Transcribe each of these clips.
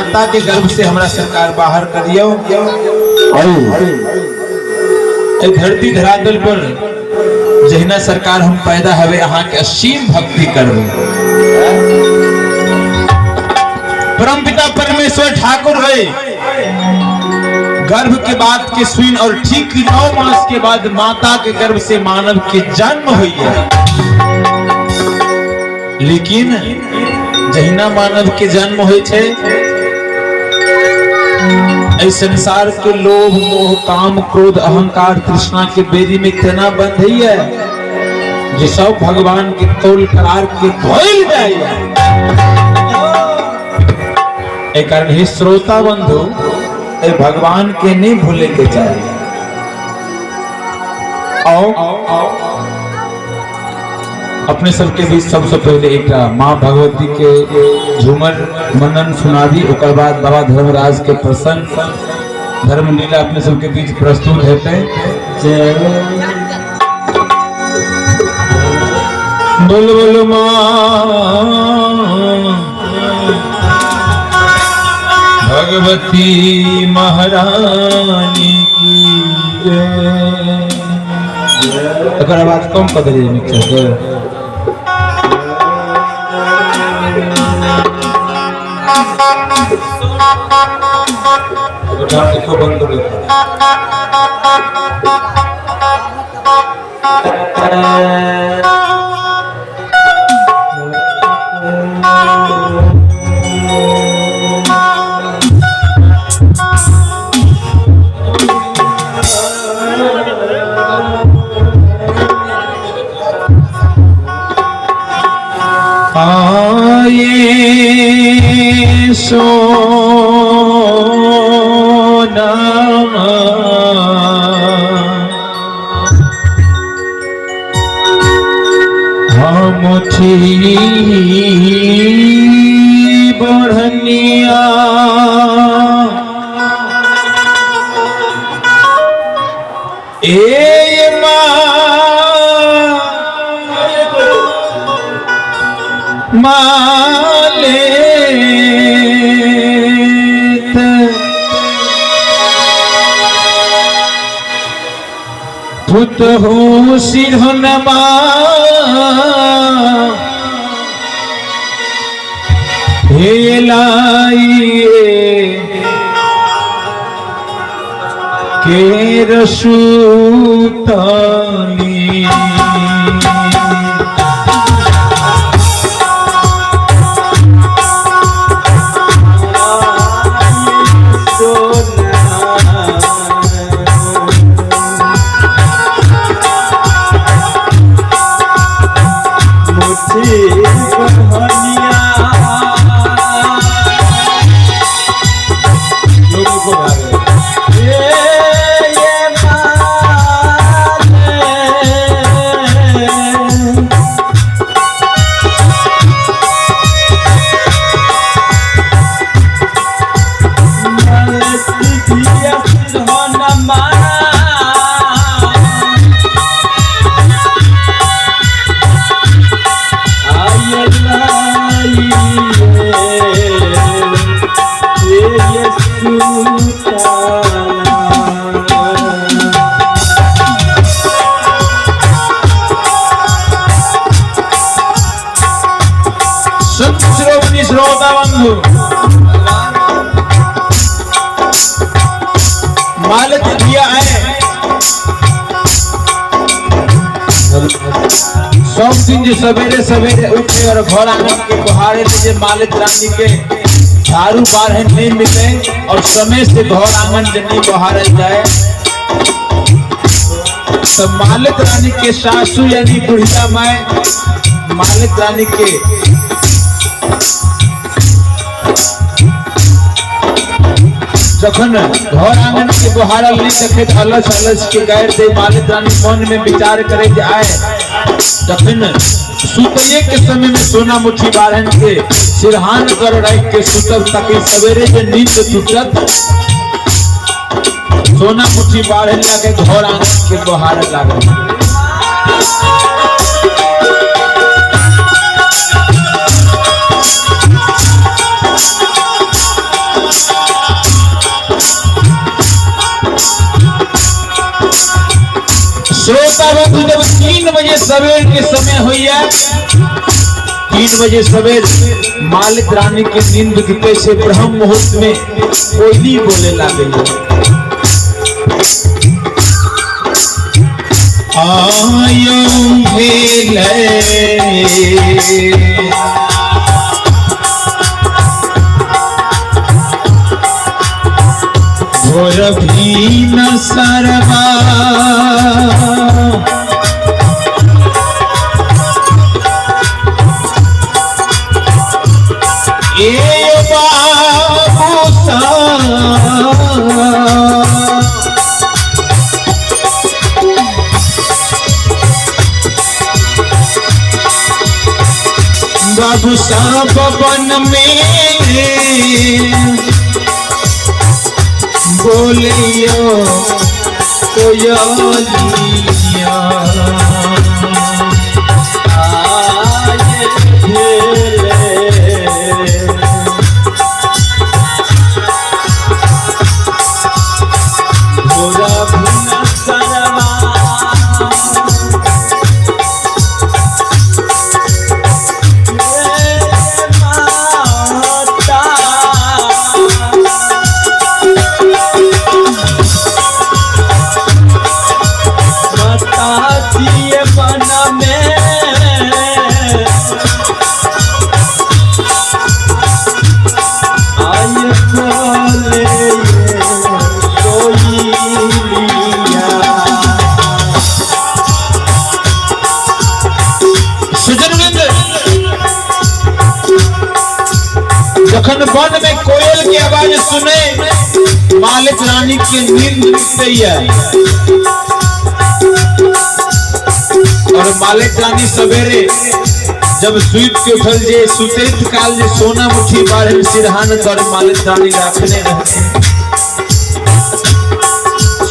माता के गर्भ से हमरा सरकार बाहर करियो। एहि धरती धरातल पर जहिना सरकार हम पैदा हवे अहाँ के असीम भक्ति करबे। परम पिता परमेश्वर ठाकुर है गर्भ के बात के सुन और ठीक 9 मास के बाद माता के गर्भ से मानव के जन्म हुई है। लेकिन जहिना मानव के जन्म होइ छै एहि संसार के लोभ मोह काम क्रोध अहंकार तृष्णा के बेरी में तेना बंधैया जे सब भगवान के तोल करार के भइल जाइए। एहि कारण हे श्रोता बंधु, ए भगवान के नहीं भूले के चाहिए। आओ अपने सबके बीच सबसे पहले एक माँ भगवती के झूमर मनन सुनाबी, ओकर बाद बाबा धर्मराज के प्रसंग धर्म लीला अपने सबके बीच प्रस्तुत हेतै। बोल बोल माँ भगवती महारानी की जय। एकर आवाज कम कऽ देलियै मिक्सर के। देखो बंद करो। आए सोना हम छी बढ़निया ए माले पुत हो सिरहनमा हे लाइए के रसूतानी। संत श्रोमणी श्रोता बंधु मालती दिया है सब दिन जो सवेरे सवेरे उठे और घर आंगन के बुहारे ले जे मालिक रानी के झाड़ू बारहन नहीं मिले और समय से घर आंगन जे नहीं बुहारल जाए तो मालिक रानी के सासू यानी बुढ़िया माए मालिक रानी के जखन घर आंगन के बुहारल नहीं देखे अलस अलस के गैर दे मालिक रानी मन में विचार करे जे आए जखन सुतैये के समय में सोना मुट्ठी बारहन के सिरहान कर रख के सुतब ताकि सवेरे जे नींद टूटत सोना मुट्ठी बारहन लागे घर आंगन के बुहारल लागल। श्रोता बंधु, जब 3 बजे सवेर के समय होइया, 3 बजे सवेर मालिक रानी के नींद टूटे से ब्रह्म मुहूर्त में कोयली बोले लागे। आयो भेले भोर भीन सरबा, ए बाबू सा बाबू साहब वन में बोलियो कोयलिया। आए भेले भोरा भिन सरवा, हे माता, माता जी मन में आय बोले कोयलिया। सज्जनवृंद, जखन वन में कोयल के आवाज सुने मालिक रानी के नींद टूटैया और मालिक रानी सवेरे जब सुत के उठल जे सुतैत काल जे सोना मुट्ठी बाढ़ सिरहान तर मालिक रानी रखने रहते।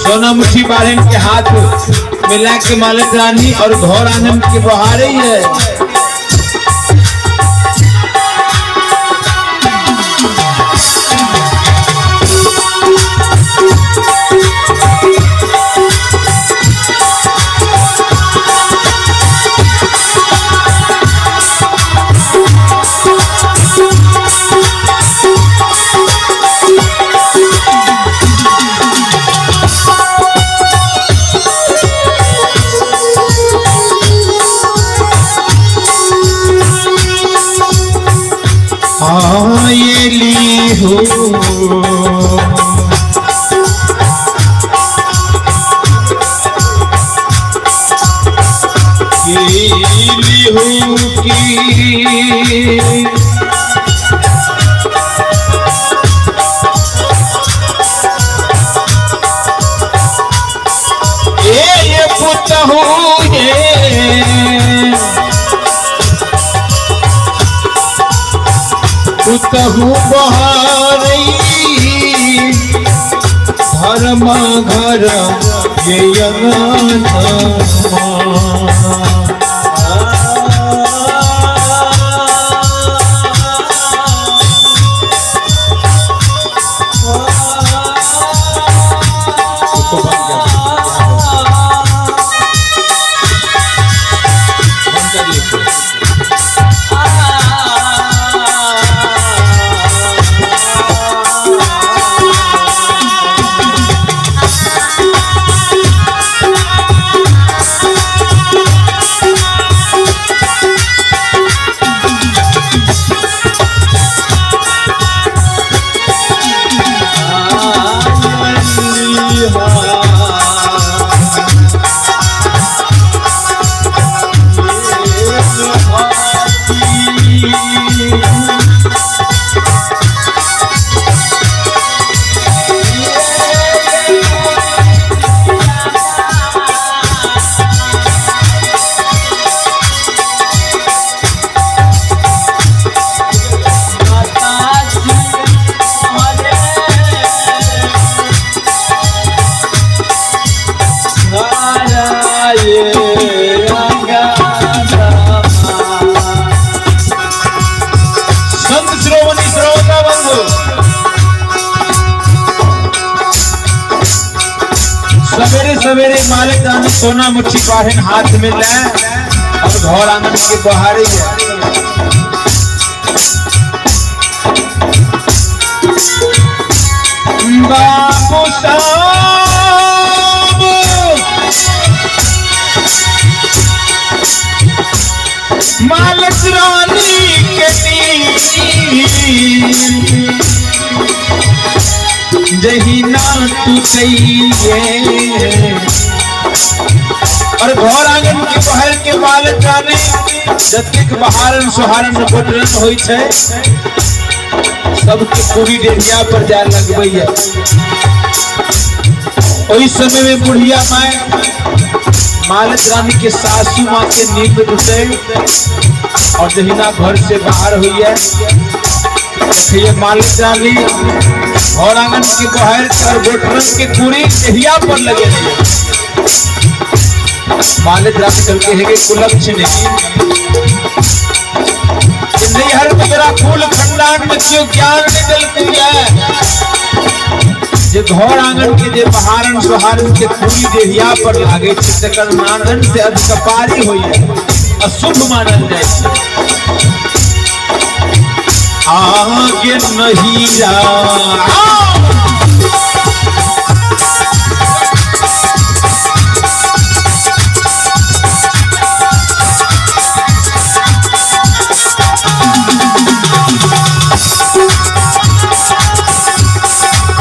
सोना मुट्ठी बाढ़ के हाथ मिला के मालिक रानी और घर आंगन के बहारे ही है। आयली हो केली हो की ए पुतहू ये पुतहू बहारई धर्म घर ये अंगना। उसको बंद कर, बंद कर दिए। आ सवेरे सवेरे मालिक रानी सोना मुट्ठी बाहन हाथ में ले और घर आंगन के बहारे बाबू साहब मालिक रानी के नींद जहिना टूटैये और घर आंगन के बहर के मालिक रानी जतेक बहारन सोहारन गोटरन होइ छै सबके पूरी डेढ़िया पर जाय लगबैया। ओहि समय में बुढ़िया माय मालिक रानी के सासू माँ के नींद टूटे और जहिना घर से बाहर होइए देखिए मालिक रानी घर आंगन के बहर और गोटरन के पूरी डेढ़िया पर लगे रहिए। मालिक रानी कल के है कि कुलक्षणी नहीं हर तोरा कुल खानदान में क्यों ज्ञान नहीं दिलती है जे घर आंगन के जे बहारन सोहारन के पूरी देहिया पर लागे छै तकर मानन से अधकपारी होइए अशुभ मानल जाइ छै। आगे नहीं जा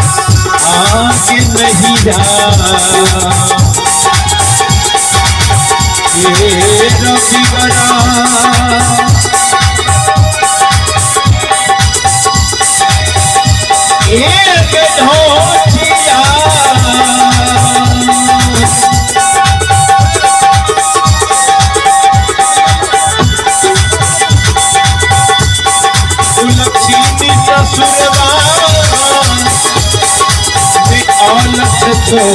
आगे नहीं जा ये रवि एक धोचिया लक्ष्मी ससुरवा अलख छो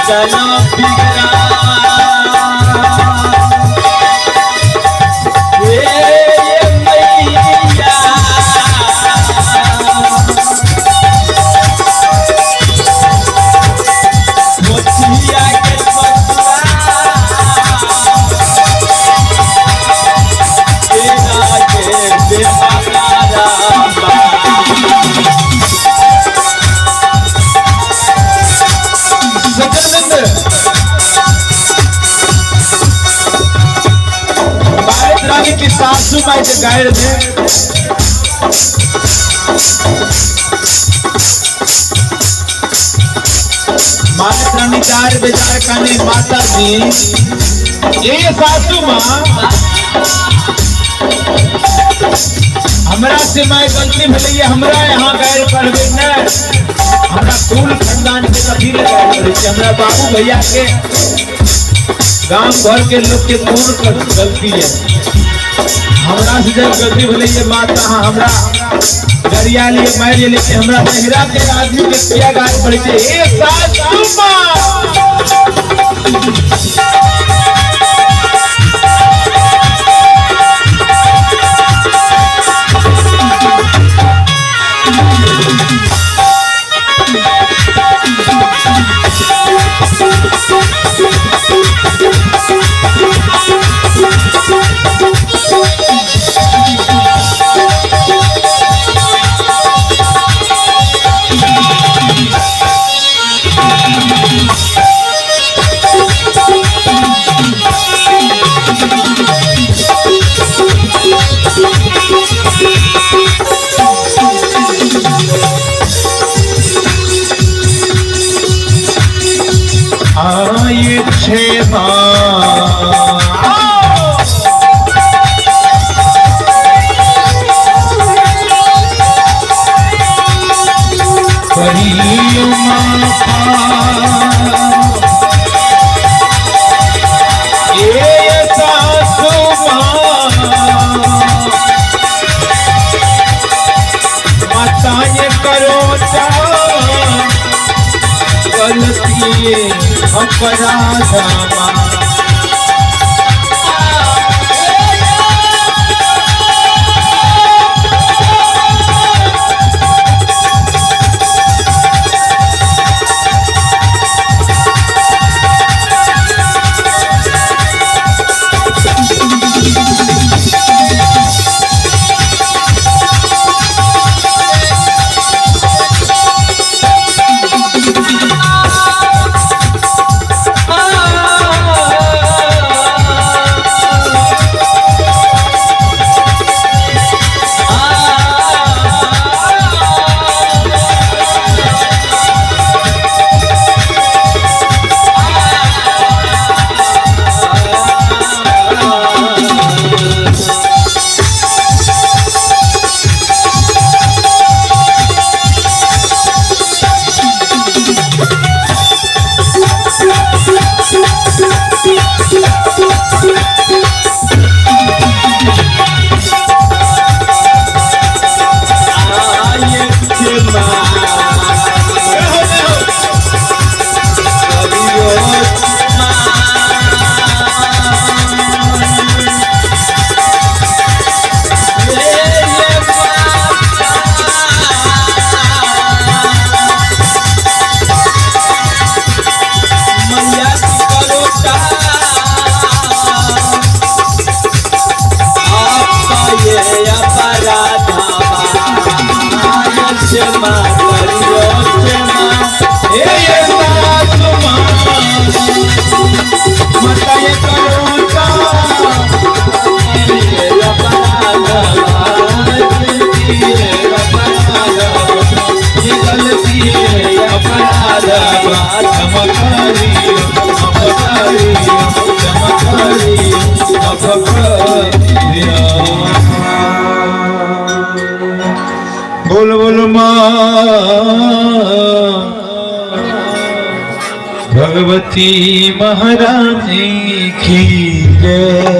चलो बिगड़ा ये मैया मोतिया के बचवा तेरा के बेहारा। भारत रानी की सासू माई के गायर थे माता रानी चार बेचार खाने माता जी ये सासू माँ हमरा से माय गलती भेलैया हमरा यहाँ गायर पढ़बे न हमरा कुल खानदान के कथी ले गायर पढ़ै छै हमरा बाबू भैया के गांव घर के लोग के कोन गलती है हमरा से जब गलती भेलैया माता हाँ हमरा गरिया लिए मारि लिए लेकिन हमरा नहिरा के आदमी के किया गायर पढ़ै छै ए सासू माँ। आए छे माँ। करियो माफा ए सासु माँ, माता ये करो चा गलती अपराध माँ। बोल बोल माँ भगवती महारानी की जय।